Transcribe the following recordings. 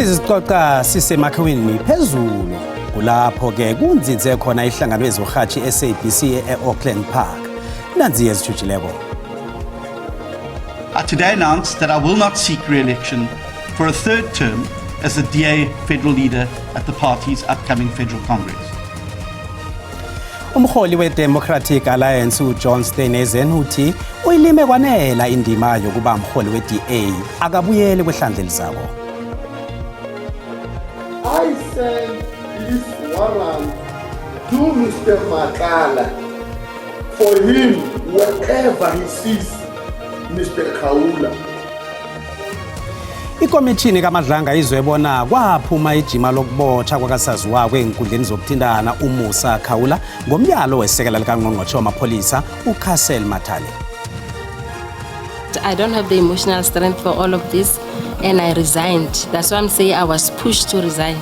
Sizicoca sisemakhiweni phezulu. Kulapho-ke kunzinze khona ihlangano yezokurhatjha i-SABC e-Auckland Park. Nanzi ezitjhujileko. I today announce that I will not seek re-election for a third term as the DA federal leader at the party's upcoming federal congress. Umholi we-Democratic Alliance uJohn Steenhuisen uthi uyilime kwanela indima yokuba mholi we-DA akabuyeli kwehlandla elizako. I sent this warrant to Mr. Matlala for him wherever he sees Mr. Khawula. Ikomitjhini kaMadlanga izwe bona kwaphuma ijima lokubotjha kwakasaziwako eenkundleni zokuthintana uMusa Khawula ngomyalo wesekela likangqongqotjhe wamapholisa uCassel Mathale. I don't have the emotional strength for all of this and I resigned. That's why I'm saying I was pushed to resign.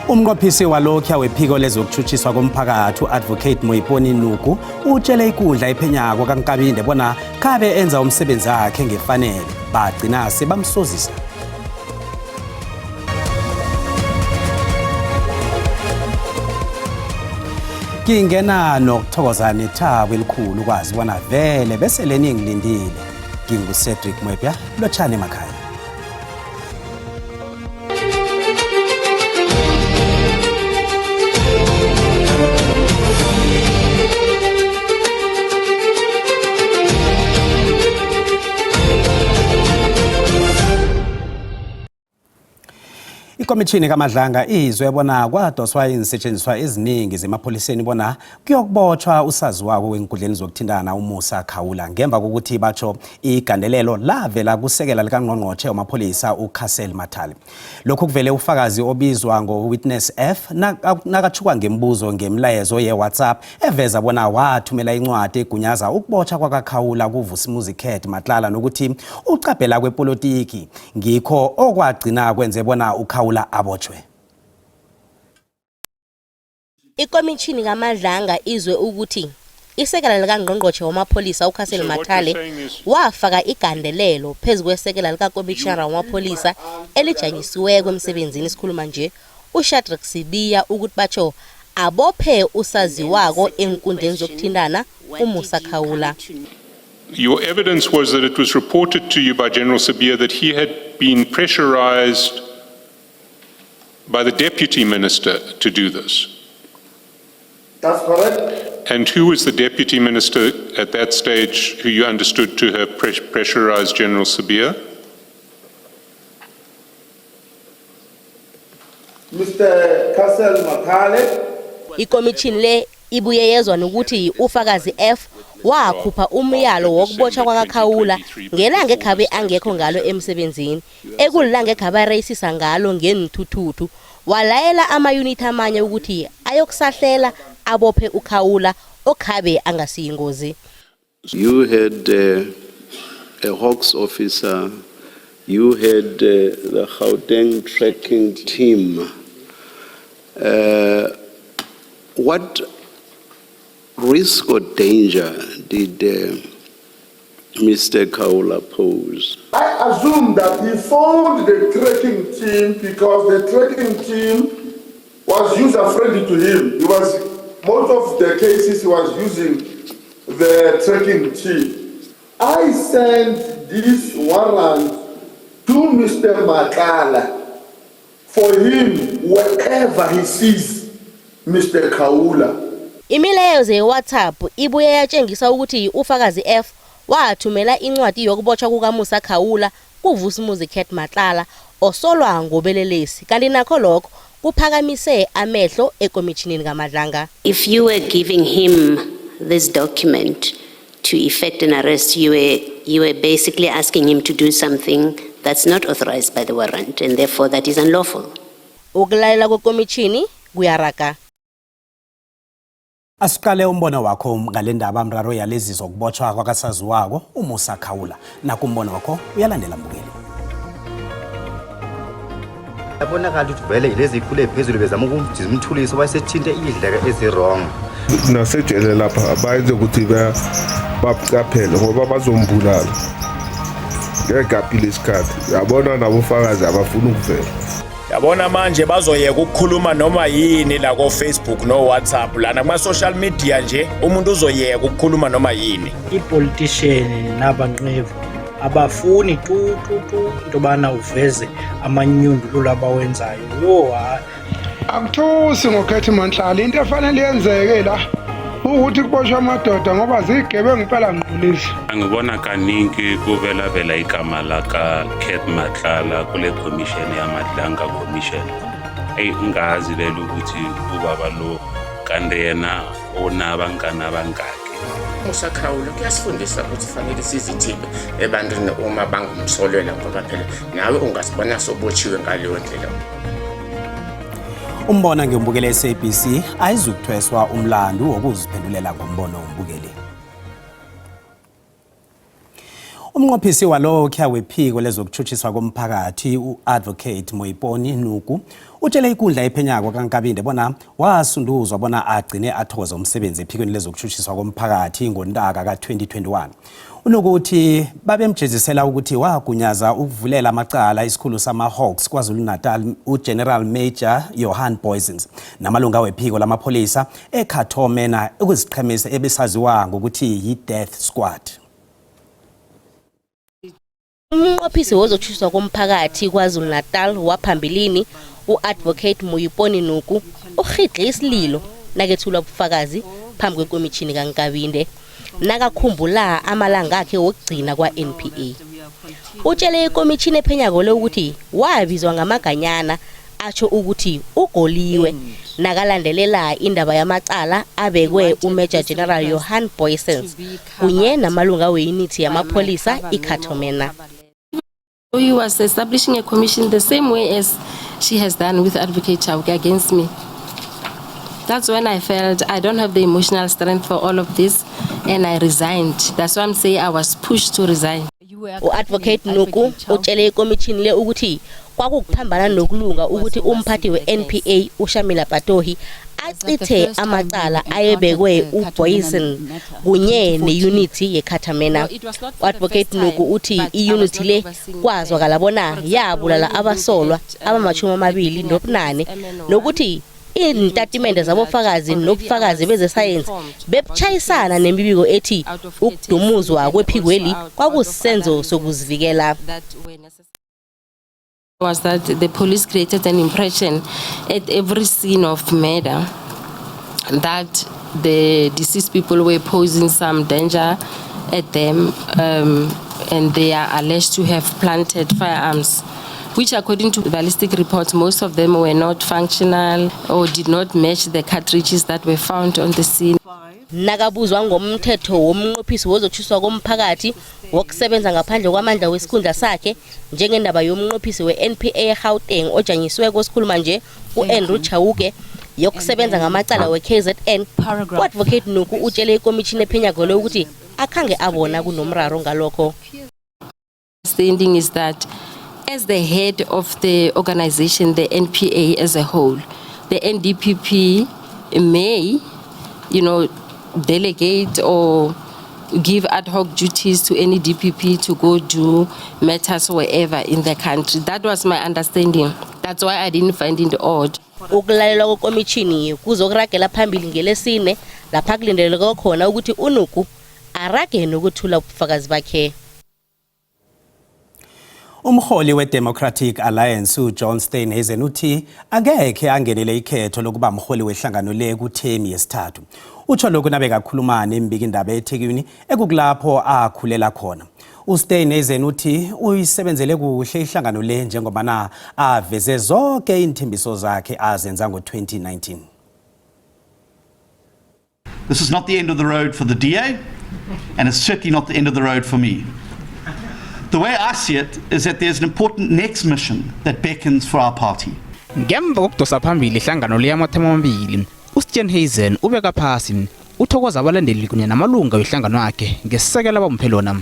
Umnqophisi walokhuya wephiko lezokutshutshiswa komphakathi u-Advocate Moiponi Nuku utshele ikundla ephenyako kaNkabinde bona khabe enza umsebenzi wakhe ngefanele bagcina sebamsozisa. Ngingena nokuthokoza nethabo elikhulu ukwazi bona vele bese leni ngilindile. NginguCedric Mwebya, lotshani emakhaya. Ikomitjhini kaMadlanga izwe bona kwadoswa iinsetjenziswa eziningi zemapholiseni bona kuyokubotjhwa usaziwako wenkundleni zokuthintana uMusa Khawula ngemva kokuthi batsho igandelelo lavela kusekela likangqongqotjhe wamapholisa uCassel Mathale. Lokhu kuvele ufakazi obizwa ngo-Witness F nakatjhukwa ngemibuzo ngemilayezo ye-WhatsApp eveza bona wathumela incwadi egunyaza ukubotjhwa kwakaKhawula kuVusimuzi Cat Matlala nokuthi ucabhela kwepolitiki ngikho okwagcina kwenze bona uKhawula abotjhwe. Ikomitjhini kaMadlanga izwe ukuthi isekela likangqongqotjhe wamapholisa uCassel Mathale wafaka igandelelo phezu kwesekela likakomitjhinara wamapholisa elijanyisiweko emsebenzini sikhuluma nje uShadrack Sibiya ukuthi batsho abophe usaziwako eenkundleni zokuthintana uMusa Khawula. Your evidence was that it was reported to you by General Sibiya that he had been pressurized by the deputy minister to do this. That's correct. And who was the deputy minister at that stage who you understood to have pressurized General Sibiya? Mr. Cassel Mathale. Ikomitjhini le ibuye yezwa nokuthi ufakazi F wakhupha umyalo wokubotjhwa kwakaKhawula ngelanga ekhabe angekho ngalo emsebenzini ekulilanga ekhabe areyisisa ngalo ngeenthuthuthu walayela amayunithi amanye ukuthi ayokusahlela abophe uKhawula okhabe angasiyingozi. You had a Hawks officer, you had the Gauteng tracking team. What risk or danger did Mr. Khawula pose? I assume that he phoned the tracking team because the tracking team was user-friendly to him. Most of the cases he was using the tracking team. I sent this warrant to Mr. Matlala for him wherever he sees Mr. Khawula. Imilayezo ye-WhatsApp ibuye yatshengisa ukuthi ufakazi F wathumela incwadi yokubotjhwa kukaMusa Khawula kuVusimuzi Cat Matlala osolwa ngobelelesi kanti nakho lokho kuphakamise amehlo ekomitjhinini kaMadlanga. If you were giving him this document to effect an arrest, you were basically asking him to do something that's not authorized by the warrant, and therefore that is unlawful. Ukulalela kwekomitjhini kuyaraga. Asiqale umbono wakho ngale ndaba mraro yalezi zokubotjhwa kwakasaziwako uMusa Khawula. Naku umbono wakho uyalandela mbukeli. Yabonakala ukuthi vele lezi zikhule eziphezulu bezama ukumthulisa wayesethinte idleke ezi-wrong. Nasejele lapha bayenze ukuthi babucaphele ngoba bazombulala. Ngeke aphile isikhathi, yabona, nabofakazi abafuna ukuvela. Yabona manje bazoyeka ukukhuluma noma yini la ko-Facebook no-WhatsApp, lana kuma-social media nje, umuntu uzoyeka ukukhuluma noma yini. Iipolitisheni nabanqevu abafuni tu tu tu into yobana uveze amanyundululu abawenzayo. Yho, hayi. Akuthusi ngokhetha iManhlala. Into efanele yenzeke la ukuthi kuboshwe amadoda ngoba ziyigebengu impela ngqolisi. Angibona kaningi kuvela vela igama laka Cat Matlala kule commission yaMadlanga Commission. Eyi, ungazi lelo ukuthi ubaba lo kanti yena unabangani abangaki. Musa Khawula kuyasifundisa ukuthi fanele sizithibe ebantwini uma bangumsolela, ngoba phela nawe ungazibona sobotshiwe ngaleyo ndlela. Umbona ngimbukele SABC ayizukuthweswa umlandu wokuziphendulela ngombono wombukeli. Umnqophisi walokhuya wephiko lezokutshutshiswa komphakathi, u-Advocate Moipone Nuku, utshele ikundla ephenyako kaNkabinde bona wasunduzwa bona agcine athokoza umsebenzi ephikweni lezokutshutshiswa komphakathi ngoNtaka ka-2021. UNuku uthi babemjezisela ukuthi wagunyaza ukuvulela amacala isikhulu sama-Hawks KwaZulu-Natal, uGeneral Major Johan Booysen, namalunga wephiko lamapholisa eCato Manor, ukuziqhemisa ebesaziwa ngokuthi yi-Death Squad. Umnqophisi wozokutshutshiswa komphakathi KwaZulu-Natal waphambilini, u-Advocate Moipone Nuku, urhidle isililo nakethulwa ubufakazi phambi kwekomishini kaNkabinde nakakhumbula amalanga akhe wokugcina kwa-NPA. Utshele ikomishini ephenyako le ukuthi wabizwa ngamaganyana atsho ukuthi ugoliwe nakalandelela indaba yamacala abekwe uMajor General Johan Booysen kunye namalunga weyunithi yamapholisa iCato Manor. He was establishing a commission the same way as she has done with Advocate Chauke against me. That's when I felt I don't have the emotional strength for all of this and I resigned. That's why I'm saying I was pushed to resign. U-Advocate Nuku utshele ikomishini le ukuthi kwakukuphambana nokulunga ukuthi umphathi we-NPA uShamila Batohi achithe amacala ayebekwe uBooysen kunye neunity yeCato Manor. U-Advocate Nuku uthi iunity le kwazwakala bona yabulala abasolwa abama-28, nokuthi iintatimende zabofakazi nobufakazi bezesayensi bebuchayisana nemibiko ethi ukudumuzwa kwephikweli kwakusenzo sokuzivikela. Was that the police created an impression at every scene of murder that the deceased people were posing some danger at them and they are alleged to have planted firearms, which, according to ballistic reports, most of them were not functional or did not match the cartridges that were found on the scene. Nakabuzwa ngomthetho womnqophisi wozotshutshiswa komphakathi wokusebenza ngaphandle kwamandla wesikhundla sakhe, njengendaba yomnqophisi we-NPA eGauteng ojanyisiweko sikhuluma nje, u-Andrew Chauke, yokusebenza ngamacala we-KZN, u-Advocate Nuku utshele ikomishini ephenyako le ukuthi akhange abona kunomraro ngalokho. Understanding is that as the head of the organization, the NPA as a whole, the NDPP may delegate or give ad hoc duties to any DPP to go do matters wherever in the country. That was my understanding. That's why I didn't find it odd. Ukulalelwa kwekomishini kuzokuragela phambili ngelesine, lapha kulindeleke khona ukuthi uNuku arage nokuthula ubufakazi bakhe. Umholi we-Democratic Alliance uJohn Steenhuisen uthi angekhe angenele ikhetho lokuba mholi wehlangano le kuthemi yesithathu. Utsho lokhu nabekakhuluma nembikindaba eThekwini, ekukulapho akhulela khona. USteenhuisen uthi uyisebenzele kuhle ihlangano le njengobana aveze zonke iinthembiso zakhe azenza ngo-2019. This is not the end of the road for the DA, and it's certainly not the end of the road for me. The way I see it is that there's an important next mission that beckons for our party. Ngemva kokudosa phambili ihlangano le yamathemu amabili, uSteenhuisen ubeka phasi, uthokoza abalandeli kunye namalunga wehlangano wakhe ngesisekelo abamuphe lona.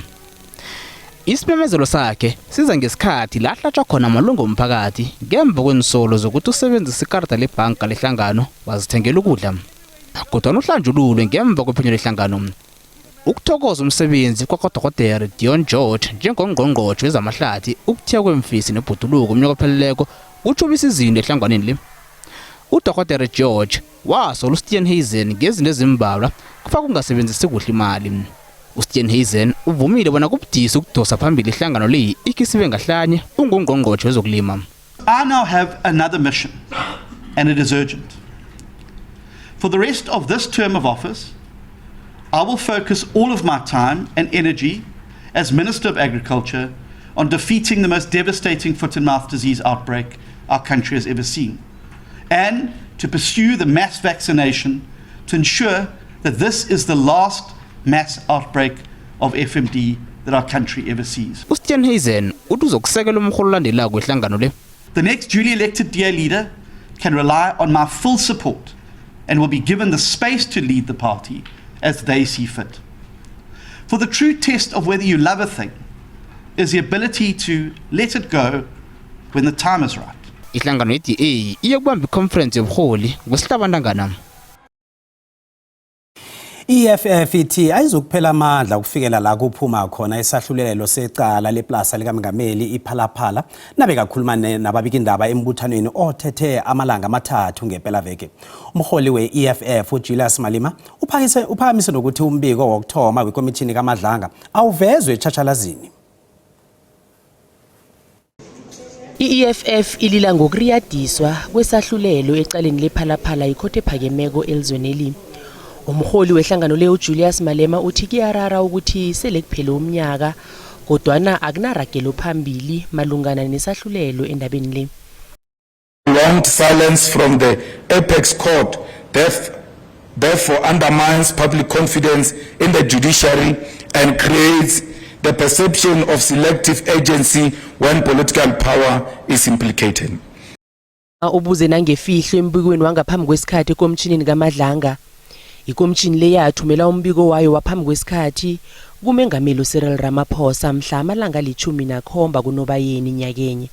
Isimemezelo sakhe siza ngesikhathi la hlatshwa khona amalunga omphakathi ngemva kwensolo zokuthi usebenzisa ikarada lebhanka lehlangano wazithengela ukudla, kodwana uhlanjululwe ngemva kwephenyo lehlangano. Ukuthokoza umsebenzi kwakwaDorhodere Dion George njengoNgqongqotjhe wezamaHlathi, ukuthiya kweemfesi nebhoduluko umnyaka opheleleko kutjhubisa izinto ehlanganweni le. UDorhodere George wasola uSteenhuisen ngezinto ezimbalwa kufaka ukungasebenzisi kuhle imali. USteenhuisen uvumile bona kubudisi ukudosa phambili ihlangano le ikhisibe ngahlanye unguNgqongqotjhe wezokulima. I now have another mission, and it is urgent. For the rest of this term of office, I will focus all of my time and energy as Minister of Agriculture on defeating the most devastating foot and mouth disease outbreak our country has ever seen, and to pursue the mass vaccination to ensure that this is the last mass outbreak of FMD that our country ever sees. USteenhuisen uthi uzokusekela umrholo olandelako wehlangano le. The next duly elected DA leader can rely on my full support and will be given the space to lead the party as they see fit. For the true test of whether you love a thing is the ability to let it go when the time is right. Ihlangano ye-DA iyokubamba ikhonferensi yoburholi ngoSihlabantangana. I-EFF ithi ayizukuphela amandla ukufikela la kuphuma khona isahlulelo secala leplasa likamengameli iPhalaphala nabekakhuluma nababikindaba embuthanweni othethe amalanga amathathu ngepelaveke. Umholi we-EFF uJulius Malema uphakamise nokuthi umbiko wokuthoma wekomitjhini kaMadlanga awuvezwe etshatshalazini. I-EFF ilila ngokuriyadiswa kwesahlulelo ecaleni lePhalaphala yikhotho ephakemeko elizweneli. Umrholi wehlangano le uJulius Malema uthi kuyarara ukuthi sele kuphele umnyaka kodwana akunaragelo phambili malungana nesahlulelo endabeni le. Prolonged silence from the apex court therefore undermines public confidence in the judiciary and creates the perception of selective agency when political power is implicated. Ubuze nangefihlo embikweni wangaphambi kwesikhathi ekomitshinini kaMadlanga. Ikomishini le yathumela umbiko wayo waphambi kwesikhathi kuMengameli uCyril Ramaphosa mhla amalanga ali-17 kuNobayeni nyakenye.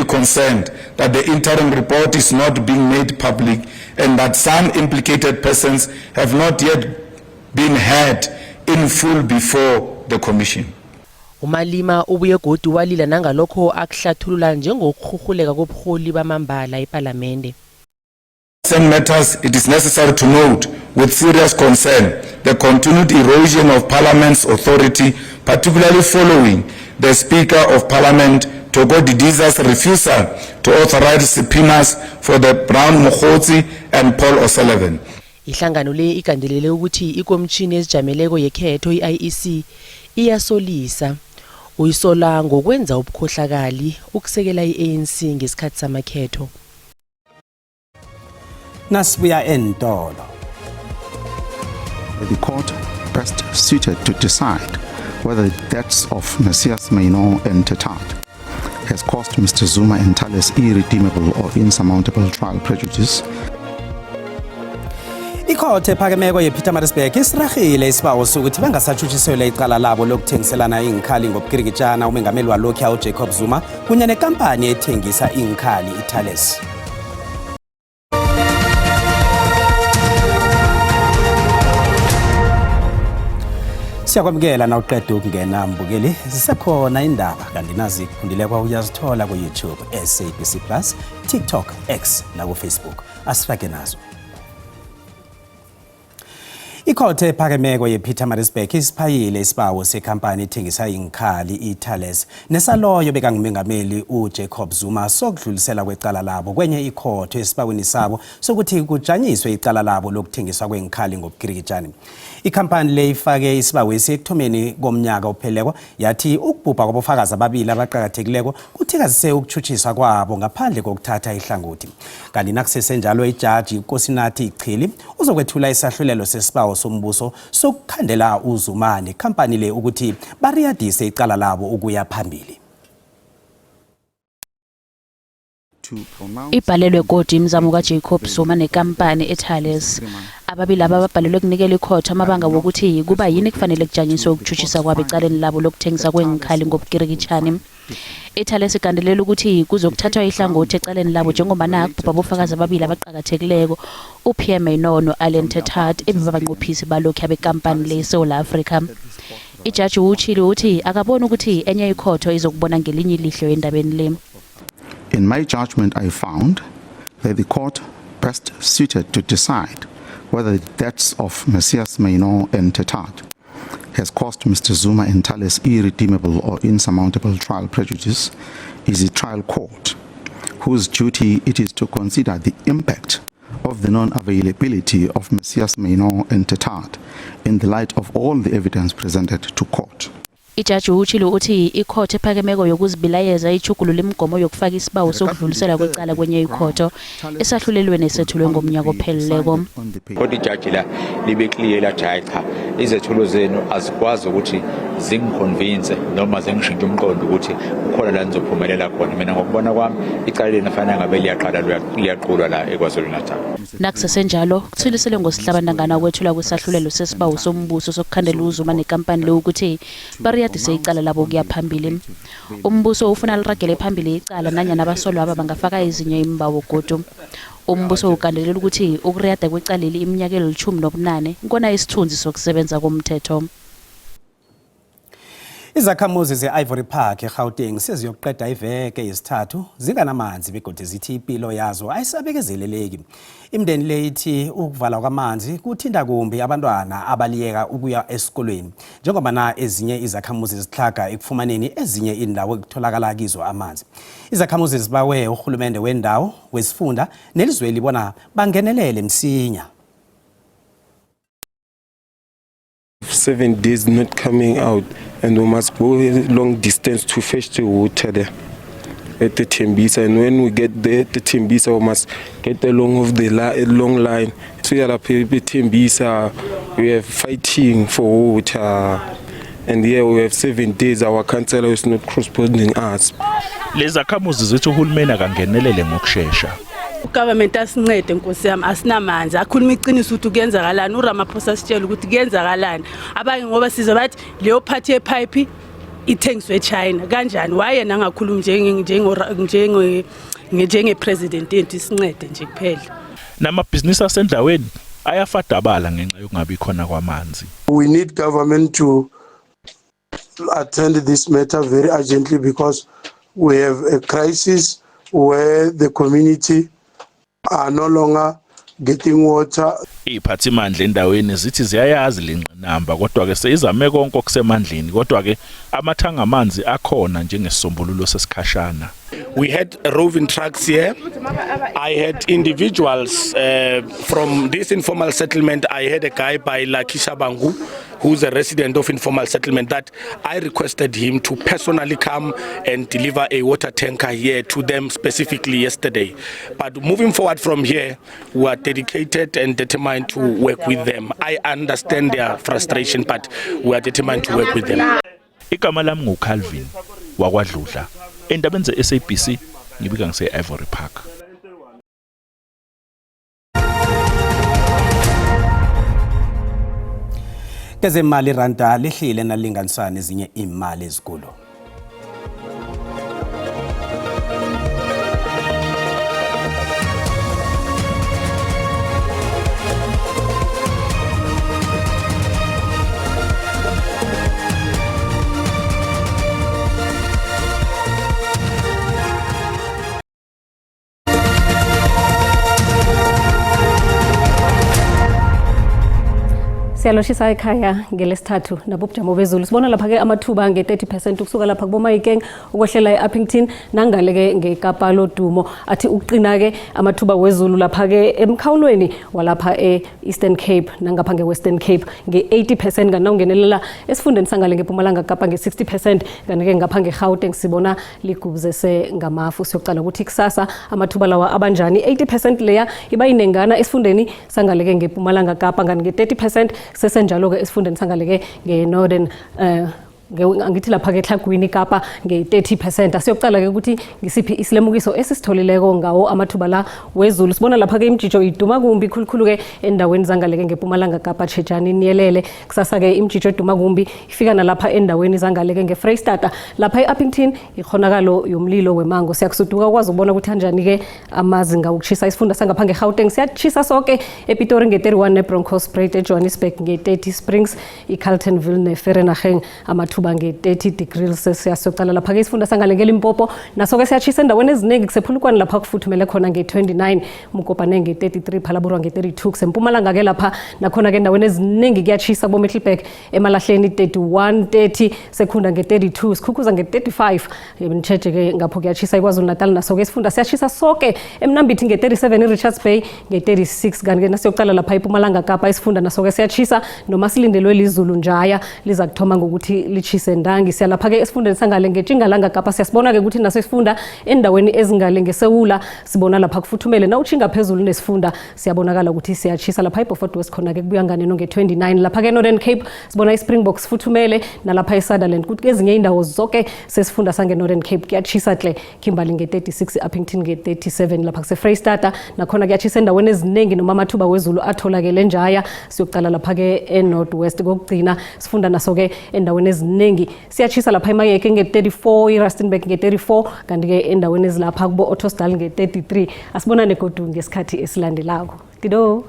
Concerned that the interim report is not being made public and that some implicated persons have not yet been heard in full before the commission. UMalima ubuye godu walila nangalokho akuhlathulula njengokurhurhuleka koburholi bamambala ePalamende. Some matters, it is necessary to note with serious concern the continued erosion of Parliament's authority, particularly following the Speaker of Parliament, Thoko Didiza's refusal to authorize subpoenas for the Brown Mogotsi and Paul O'Sullivan. Ihlangano le igandelele ukuthi ikomishini ezijameleko yekhetho i-IEC iyasolisa. Uyisola ngokwenza ubukhohlakali ukusekela i-ANC ngesikhathi samakhetho. Nasibuya entolo. The court best suited to decide whether the deaths of Messias Mainon and Tetard has caused Mr. Zuma and Thales irredeemable or insurmountable trial prejudice. Ikhotho ephakemeko yePietermaritzburg isirarhile isibawo sokuthi bangasatshutshiselwa icala labo lokuthengiselana iinkhali ngobukirikitjana umengameli walokhuya uJacob Zuma kunye nekampani ethengisa iinkhali iThales. Siyakwamukela nawuqeda ukungena mbukeli, zisekhona indaba kanti nazi kufundileko uyazithola ku-YouTube SABC Plus, TikTok, X naku-Facebook. Asifake nazo. Ikhotho ephakemeko yePietermaritzburg isiphayile isibawo sekhampani ethengisa iinkhali iThales nesaloyo bekangumengameli uJacob Zuma sokudlulisela kwecala labo kwenye ikhotho esibaweni sabo sokuthi kujanyiswe icala labo lokuthengiswa kweenkhali ngobukirikitjani. Ikhampani le ifake isibawesi ekuthomeni komnyaka opheleleko yathi ukubhubha kwabofakazi ababili abaqakathekileko kuthikazise ukutshutshiswa kwabo ngaphandle kokuthatha ihlangothi. Kanti nakusesenjalo ijaji uKosinathi Chili uzokwethula isahlulelo sesibawo sombuso sokukhandela uZuma nekhampani le ukuthi bariyadise icala labo ukuya phambili. Ibhalelwe godu imizamo kaJacob Zuma nekampani eThales. Ababili laba babhalelwe kunikela ikhotho amabanga wokuthi kuba yini kufanele kujanyiswe ukutshutshisa kwabo ecaleni labo lokuthengisa kweenkhali ngobukirikitjhani. IThales igandelela ukuthi kuzokuthathwa ihlangothi ecaleni labo njengombana kubhubha abofakazi ababili abaqakathekileko uPierre Maynon no-Alain Thetard ebebabanqophisi balokhu abekampani le eSewula Afrika. Ijaji uTjhili uthi akaboni ukuthi enye ikhotho izokubona ngelinye ilihlo endabeni le. In my judgment, I found that the court best suited to decide whether the deaths of Messias Mainor and Tetard has caused Mr. Zuma and Thales irredeemable or insurmountable trial prejudice is the trial court, whose duty it is to consider the impact of the non-availability of Messias Mainor and Tetard in the light of all the evidence presented to court. Ijaji uTjhili uthi ikhotho ephakemeko yokuzibilayeza itjhugulula imigomo yokufaka isibawo sokudluliselwa kwecala kwenye ikhotho esahlulelweni esethulwe ngomnyaka opheleleko. Kodwa ijaji la libe clear lathi hayi cha izethulo zenu azikwazi ukuthi zingiconvince noma zingishintshe umqondo ukuthi kukhona la nizophumelela khona. Mina ngokubona kwami icala lenu fanele ngabe liyaqala liyaqulwa la eKwaZulu Natal. Nakusesenjalo, kuthuliselwe ngosihlabantangana ukwethulwa kwesahlulelo sesibawo sombuso sokukhandela uZuma nekampani le ukuthi bariyadise icala labo kuya phambili. Umbuso ufuna liragele phambili icala nanyana abasolwaba bangafaka ezinye iimbawo godu. Umbuso ugandelela ukuthi ukuriyada kwecaleli iminyaka eli-18 kona isithunzi sokusebenza komthetho. Izakhamuzi ze-Ivory Park eGauteng seziyokuqeda iveke yesithathu zinganamanzi begodu zithi impilo yazo ayisabekezeleleki. Imindeni le ithi ukuvalwa kwamanzi kuthinta kumbi abantwana abaliyeka ukuya esikolweni njengoba na ezinye izakhamuzi zitlhaga ekufumaneni ezinye iindawo ekutholakala kizo amanzi. Izakhamuzi zibawe urhulumende wendawo, wesifunda nelizweli bona bangenelele msinya. 7 days not coming out, and we must go a long distance to fetch the water there at the Tembisa. And when we get there at the Tembisa, we must get along of the long line. So yeah, Tembisa, we are fighting for water. And here we have 7 days, our councillor is not corresponding us. Lezakhamuzi zithi uhulumeni akangenelele ngokushesha. Ugovernment asincede nkosi yami, asinamanzi. Akhuluma iqiniso ukuthi kuyenzakalani. uRamaphosa sitshele ukuthi kuyenzakalani. Abanye ngoba sizwe bathi leyo part yepipe ithengiswe eChina kanjani? Wayena angakhulumi njenge-president yethu, isincede nje kuphela. Namabhizinisi asendaweni ayafadabala ngenxa yokungabi khona kwamanzi. We need government to attend this matter very urgently because we have a crisis where the community are no longer getting water. Iziphathimandla endaweni zithi ziyayazi lengqinamba, kodwa ke seyizame konke okusemandleni, kodwa ke amathanga amanzi akhona njengesisombululo sesikhashana. We had roving trucks here. I had individuals from this informal settlement. I had a guy by Lucky Shabangu, who's a resident of informal settlement, that I requested him to personally come and deliver a water tanker here to them specifically yesterday. But moving forward from here, we are dedicated and determined to work with them. I understand their frustration, but we are determined to work with them. Igama lami nguCalvin wakwaDludla, endabeni ze-SABC, ngibika ngise-Ivory Park. Kezemali, iranda lehlile nalilinganiswa nezinye imali ezikulu. Siyaloshisa ekhaya ngelesithathu nabobujamo bezulu. Sibona lapha-ke amathuba nge-30% ukusuka lapha kuboMahikeng ukwehlela e-Upington nangale-ke ngeKapa lodumo. Athi ukuqina-ke amathuba wezulu lapha-ke emkhawulweni walapha e-Eastern Cape nangapha nge-Western Cape nge-80%, kanti nawungenelela esifundeni sangale ngeMpumalanga Kapa nge-60%, kanti-ke ngapha nge-Gauteng sibona ligubuzese ngamafu. Siyocala ukuthi kusasa amathuba lawa abanjani. 80% leya iba yinengana esifundeni sangale-ke ngeMpumalanga Kapa, kanti nge-30% sesenjalo-ke esifundeni sangale-ke nge-Northern Angithi lapha-ke eTlhagwini Kapa nge-30%. Asiyokucala-ke ukuthi ngisiphi isilemukiso esisitholileko ngawo amathuba la wezulu. Sibona lapha-ke imijijo iduma kumbi khulukhulu-ke endaweni zangaleke ngePumalanga Kapa, tjhejani niyelele. Kusasa-ke imijijo eduma kumbi ifika nalapha endaweni zangaleke ngeFreyistata. Lapha e-Upington ikhonakalo yomlilo wemango. Siyakusuduka ukwazi ukubona ukuthi anjani-ke amazinga wokushisa. Isifunda sangapha ngeGauteng siyatshisa soke, ePitori nge-31 neBronkhorstspruit, eJohannesburg nge-30, Springs, iCarltonville neVereeniging amathuba nge-30 degrees Celsius. Siyocala lapha-ke isifunda sangale ngeLimpopo naso-ke siyatshisa endaweni eziningi, kusePhulukwane lapha kufuthumele khona nge-29, Mokopane nge-33, Phalaborwa nge-32. Kusempumalanga-ke lapha nakhona-ke endaweni eziningi kuyatshisa, kuboMiddelburg, Emalahleni 31, 30, Sekhunda nge-32, Sikhukhuza nge-35. Nitshejeke ngapho kuyatshisa. IKwaZulu Natal naso-ke isifunda siyatshisa soke, eMnambithi nge-37, i-Richards Bay nge-36. Kanti-ke nasiyokuqala lapha iPumalanga Kapa isifunda naso-ke siyatshisa, noma silindelwe lizulu njaya liza kuthoma ngokuthi litshise ndangi. Siyalapha-ke esifundeni sangale ngeTjingalanga Kapa, siyasibona-ke ukuthi naso isifunda endaweni ezingale ngesewula sibona lapha kufuthumele, nawutshinga phezulu nesifunda siyabonakala ukuthi siyatshisa. Lapha iBeaufort West khona-ke kubuya nganeno nge-29. Lapha-ke Northern Cape sibona iSpringbok sifuthumele, nalapha eSutherland, kuthi ezinye indawo zonke sesifunda sange-Northern Cape kuyatshisa hle, Kimberley nge-36, i-Upington nge-37. Lapha kuseFreyistata nakhona kuyatshisa endaweni eziningi, noma amathuba wezulu atholakele njaya. Siyokucala lapha-ke e-North West kokugcina, sifunda naso-ke endaweni eziningi siyatshisa, lapha eMayeke nge-34, iRustenburg nge-34, kanti-ke endaweni ezilapha kubo-Ottosdal nge-33. Asibonane godu ngesikhathi esilandelako. Dido.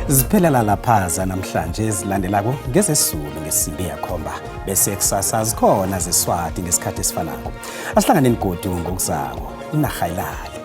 Ziphelela lapha zanamhlanje. Ezilandelako ngezesizulu ngesimbi yakhomba, bese kusasa zikhona zeswati ngesikhathi esifanako. Asihlanganeni godu ngokuzako. Inarha ilale.